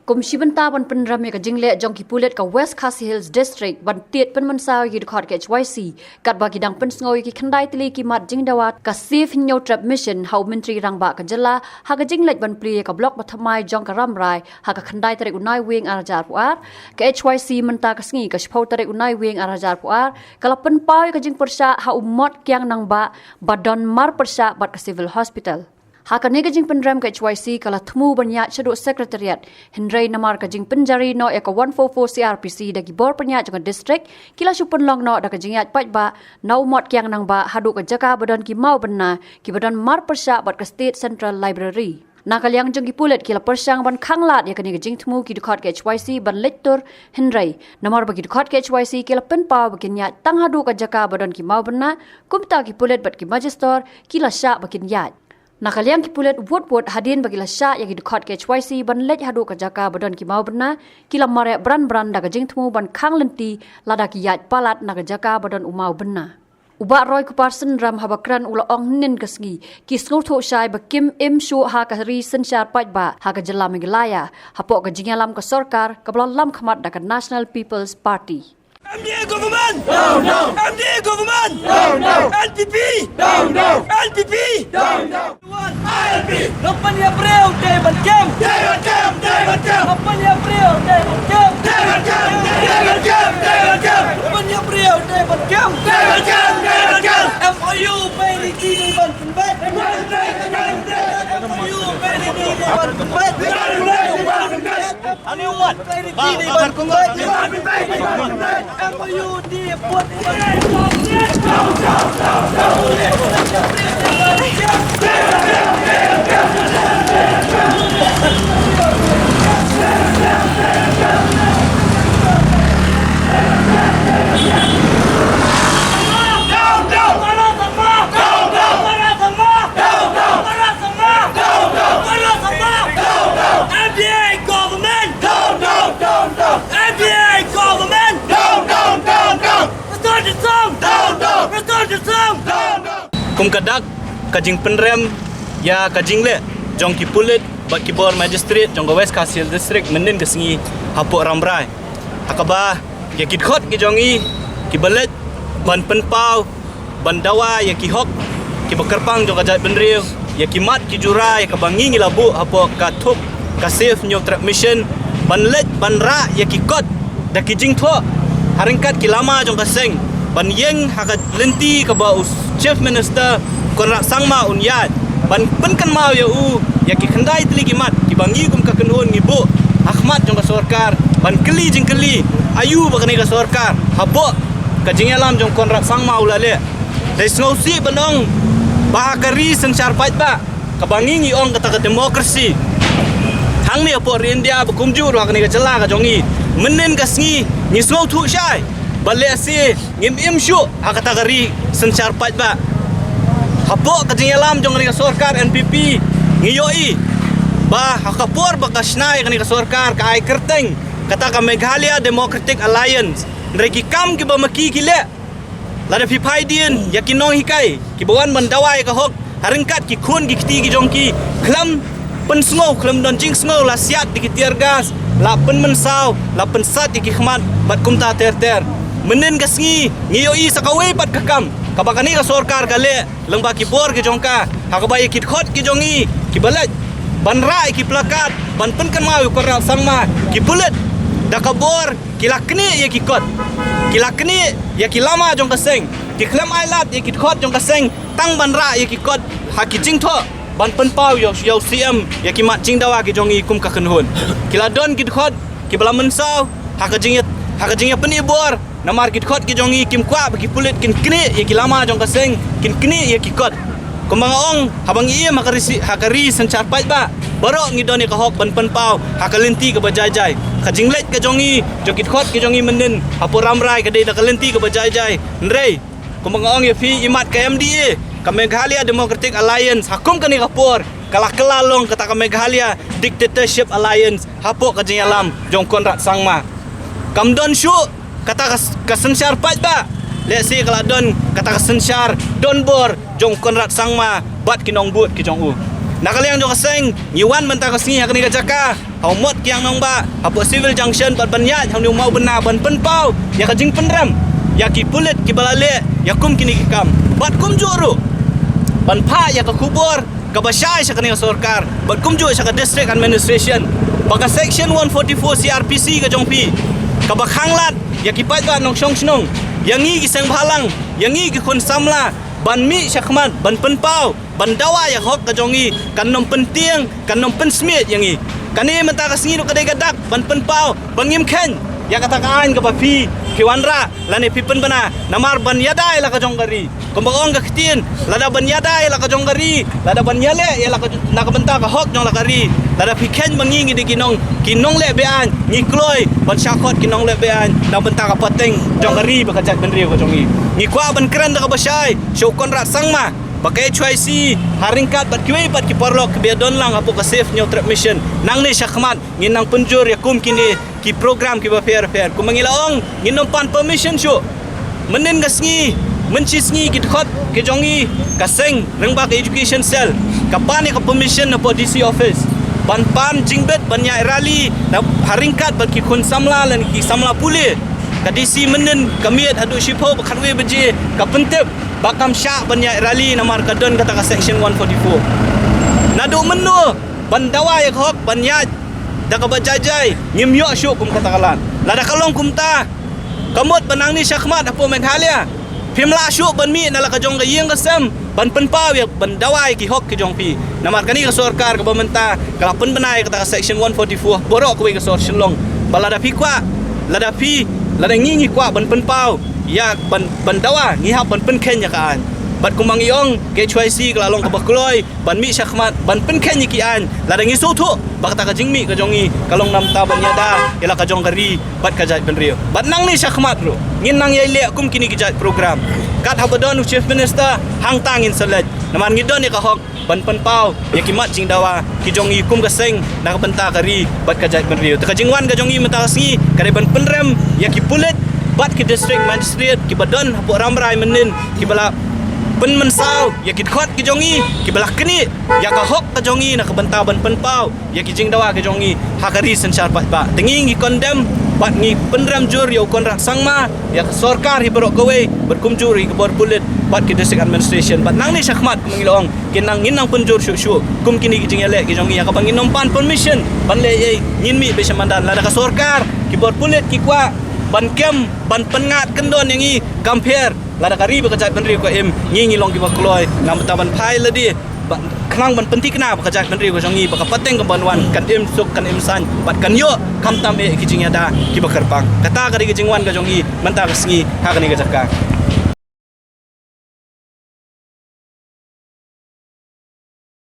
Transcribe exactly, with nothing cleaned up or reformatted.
Kum shi bynta ban pynrem ïa ka jingleh jong ki pulit ka West Khasi Hills District ban tied pynmynsaw ïa ki dkhot ka H Y C, katba ki dang pynsngew ïa ki khyndai tylli ki mat jingdawa ka Save Hynñiewtrep Mission ha u Myntri Rangbah ka jylla ha ka jingleit ban plie ïa ka block bathymmai jong ka Rambrai ha ka khyndai tarik u Naiwieng ar hajar arphew ar, ka H Y C mynta ka sngi ka shiphew tarik u Naiwieng ar hajar arphew ar ka la pynpaw ïa ka jingpyrshah ha u Mot Kiang Nangbah ba don mar pyrshah bad ka Civil Hospital. Ha kane ka jingpynrem ka H Y C ka la thmu ban ïaid shaduh Secretariat, hynrei namar ka jingpynjari noh ïa ka one four four C R P C da ki bor pynïaid jong ka district, ki la shu pynlong noh da ka jingïaid paidbah na u Mot Kiang Nangbah haduh ka jaka ba don ki maw bynna kiba don mar pyrshah bad ka State Central Library. Na ka liang jong ki pulit ki la pyrshang ban khanglad ïa kane ka jingthmu ki dkhot ka H Y C ban leit tur, hynrei namar ba ki dkhot ka H Y C ki la pynpaw ba kin ïaid tang haduh ka jaka ba don ki maw bynna, kumta ki pulit bad ki majistor ki la shah ba kin ïaid. Na ka liang ki pulit wut wut hadien ba ki la shah ïa ki dkhot ka H Y C ban leit haduh ka jaka ba don ki maw bynna, ki la mareh bran bran da ka jingthmu ban khang lynti lada ki ïaid palat na ka jaka ba don u maw bynna. U Bah Roy Kupar Synram haba kren u la ong hynnin ka sngi ki sngewthuh shai ba kim im shuh ha ka ri synshar paidbah ha ka jylla Meghalaya hapoh ka jingïalam ka sorkar kaba la lam khmat da ka National People's Party. M D A government! Down, down! M D A government! Down, down! N P P! Down, down! N P P! Down, down! N P P! Nga pynïabriew dei ban kem! Dei ban kem! Dei ban kem! Nga pynïabriew dei ban kem! Dei ban kem! Dei ban kem! Dei ban kem! Nga pynïabriew dei ban kem! Dei ban kem! Dei ban kem! M O U parity dei ban pynbeit! M O U parity dei ban pynbeit! Ani wan. Ba, ba, ba, ba, ba, ba. M D A government! Down, down, down, down! M D A government! Down, down, down, down! Restore the song! Down, down! Restore the song! Down, down! Kum ka dak ka jingpynrem ïa ka jingleh jong ki pulit bad ki bor magistrate jong ka West Khasi Hills District mynnin ka sngi hapoh Rambrai. Ha kaba ïa ki dkhot ki jong ngi kiba leit ban pynpaw ban dawa ïa ki hok kiba kyrpang jong ka jaitbynriew, ïa ki mat ki jura ïa kaba ngi ngi la buh hapoh ka thup ka Save Hynñiewtrep Mission, ban leit ban rah ïa ki kot da ki jingthoh ha ryngkat ki lama jong ka seng, ban ïeng ha ka lynti kaba u Chief Minister Conrad Sangma un ïaid, ban pynkynmaw ïa u ïa ki khyndai tylli ki mat kiba ngi kum ka kynhun ngi buh ha khmat jong ka sorkar, ban kylli jingkylli aïu ba kane ka sorkar hapoh ka jingïalam jong Conrad Sangma u la leh. Dei sngewsih ban ong ba ha ka ri synshar paidbah kaba ngi ngi ong kata ka democracy hangne hapoh ri India ba kumjuh ruh ha kane ka jylla ka jong ngi, mynnin ka sngi ngi sngewthuh shai ba lehse ngim im shuh ha kata ka ri synshar paidbah. Hapoh ka jingïalam jong kane ka sorkar N P P ngi ïohi ba ha ka por ba ka shna ïa kane ka sorkar ka ai kyrteng kata ka Meghalaya Democratic Alliance. Hynrei ki kam kiba ma ki ki leh, lada phi peit dien ïa ki nonghikai kiba wan ban dawa ïa ka hok ha ryngkat ki khun ki kti ki jong ki, khlem pynsngew, khlem don jingsngew, la siat da ki tear gas, la pynmynsaw, la pynsat ïa ki khmat bad kumta ter ter. Mynnin ka sngi ngi ïohi sa kawei pat ka kam kaba kane ka sorkar ka leh lyngba ki bor ki jong ka, ha kaba ïa ki dkhot ki jong ngi kiba leit ban rah ïa ki placard ban pynkynmaw ïa u Conrad Sangma, ki pulit da ka bor ki la knieh ïa ki kot, ki la knieh ïa ki lama jong ka seng, ki khlem ai lad ïa ki dkhot jong ka seng tang ban rah ïa ki kot ha ki jingthoh ban pynpaw ïa u, ïa u C M ïa ki mat jingdawa ki jong ngi kum ka kynhun. Ki la don ki dkhot kiba la mynsaw ha ka jingïa, ha ka jingïapyni bor, namar ki dkhot ki jong ngi kim kwah ba ki pulit kin knieh ïa ki lama jong ka seng, kin knieh ïa ki kot. Kumba nga ong, haba ngi im ha ka ri si, ha ka ri synshar paidbah, baroh ngi don ïa ka hok ban pynpaw ha ka lynti kaba jai jai. Ka jingleit ka jong ngi, jong ki dkhot ki jong ngi mynnin hapoh Rambrai ka dei da ka lynti kaba jai jai. Hynrei kumba nga ong ïa phi, i mat ka M D A, ka Meghalaya Democratic Alliance, ha kum kane ka por ka la kylla long kata ka Meghalaya Dictatorship Alliance hapoh ka jingïalam jong Conrad Sangma. Kam don shuh kata ka, ka synshar paidbah, lehse ka la don kata ka synshar donbor jong Conrad Sangma bad ki nongbud ki jong u. Na ka liang jong ka seng, ngi wan mynta ka sngi ha kane ka jaka ha u Mot Kiang Nangbah, hapoh Civil Junction, bad ban ïaid ha une u Mawbynna ban pynpaw ïa ka jingpynrem ïa ki pulit kiba la leh ïa kum kine ki kam. Bad kumjuh ruh ban phah ïa ka khubor kaba shai sha kane ka sorkar bad kumjuh sha ka District Administration ba ka Section one forty-four C R P C ka jong phi, kaba khanglad ïa ki paidbah nongshong shnong, ïa ngi ki seng bhalang, ïa ngi ki khun samla, ban mih shakhmat ban pynpaw, ban dawa ïa ka hok ka jong ngi, kan ym pyntieng, kan ym pynsmiej ïa ngi. Kane mynta ka sngi ruh ka dei ka dak ban pynpaw ba ngim kheiñ ïa kata ka aiñ kaba phi, phi wanrah lane phi pynbna namar ban ïada ïa la ka jong ka ri. Kumba ong ka ktien, lada ban ïada ïa la ka jong ka ri, lada ban ïaleh ïa la ka, na ka bynta ka hok jong la ka ri, lada phi kheiñ ba ngi ngi dei ki nong, ki nongleh be-aiñ, ngi kloi ban shah khot ki nongleh be-aiñ na bynta ka pateng jong ka ri bad ka jaitbynriew ka jong ngi. Ngi kwah ban kren da kaba shai sha u Conrad Sangma ba ka H Y C ha ryngkat bad kiwei pat ki paralok kiba ïadon lang hapoh ka Save Hynñiewtrep Mission, nangne shakhmat ngin nang pynjur ïa kum kine ki program kiba pher pher. Kumba ngi la ong, ngin ym pan permission shuh. Mynnin ka sngi, mynshisngi ki dkhot ki jong ngi, ka seng rangbah ka Education Cell ka pan ïa ka permission napoh D C office ban pan jingbit ban ïaid rally na, ha ryngkat bad ki khun samla lane ki samla pule. Ka D C mynnin ka miet haduh shiphew ba khatwei baje ka pyntip ba kam shah ban ïaid rally namar ka don kata ka Section one forty-four. Naduh mynno ban dawa ïa ka hok ban ïaid da kaba jai jai, ngim ïoh shuh kum kata ka lad. Lada ka long kumta, ka mut ba nangne shakhmat hapoh Meghalaya phim lah shuh ban mih na la ka jong ka ïing ka sem ban pynpaw ïa, ban dawa ïa ki hok ki jong phi. Namar kane ka sorkar kaba mynta ka la pynbna ïa kata ka Section one forty-four baroh kawei ka sor Shillong. Ba lada phi kwah, lada phi, lada ngi ngi kwah ban pynpaw ïa, ban, ban dawa, ngi hap ban pynkheiñ ïa ka aiñ. Bad kumba ngi ong, ka H Y C ka la long kaba kloi ban mih shakhmat ban pynkheiñ ïa ki aiñ lada ngi sngewthuh ba kata ka jingmih ka jong ngi ka long namar ban ïada ïa la ka jong ka ri bad ka jaitbynriew. Bad nangne shakhmat ruh ngin nang ïai leh kum kine ki jait program. Kat haba don u Chief Minister, hangta ngin sa leit. Namar ngi don ïa ka hok ban pynpaw ïa ki mat jingdawa ki jong ngi kum ka seng na ka bynta ka ri bad ka jaitbynriew. Te ka jingwan ka jong ngi mynta ka sngi ka dei ban pynrem ïa ki pulit bad ki District Magistrate kiba don hapoh Rambrai mynnin, kiba la pynmynsaw ïa ki dkhot ki jong ngi, kiba la knieh ïa ka hok ka jong ngi na ka bynta ban pynpaw ïa ki jingdawa ki jong ngi ha ka ri synshar paidbah. Te ngi ngi condemn bad ngi pynrem jur ïa u Conrad Sangma, ïa ka sorkar hi baroh kawei, bad kumjuh ïa ki bor pulit bad ki District Administration. Bad nangne shakhmat kumba ngi la ong, kin nang, ngin nang pynjur shuh shuh kum kine ki jingïaleh ki jong ngi ïa kaba ngin ym pan permission ban leh ei ei, ngin mih beit sha madan. Lada ka sorkar, ki bor pulit ki kwah ban kem, ban pynngat kyndon ïa ngi, kam pher. Lada ka ri bad ka jaitbynriew ka im, ngi ngi long kiba kloi namar ban phai lade, ba, khnang ban pynthikna ba ka jaitbynriew ka jong ngi, ba ka pateng kaban wan kan im suk, kan im saiñ bad kan ïoh khamtam eh ki jingïada kiba kyrpang. Kata ka dei ka jingwan ka jong ngi mynta ka sngi ha kane ka jaka.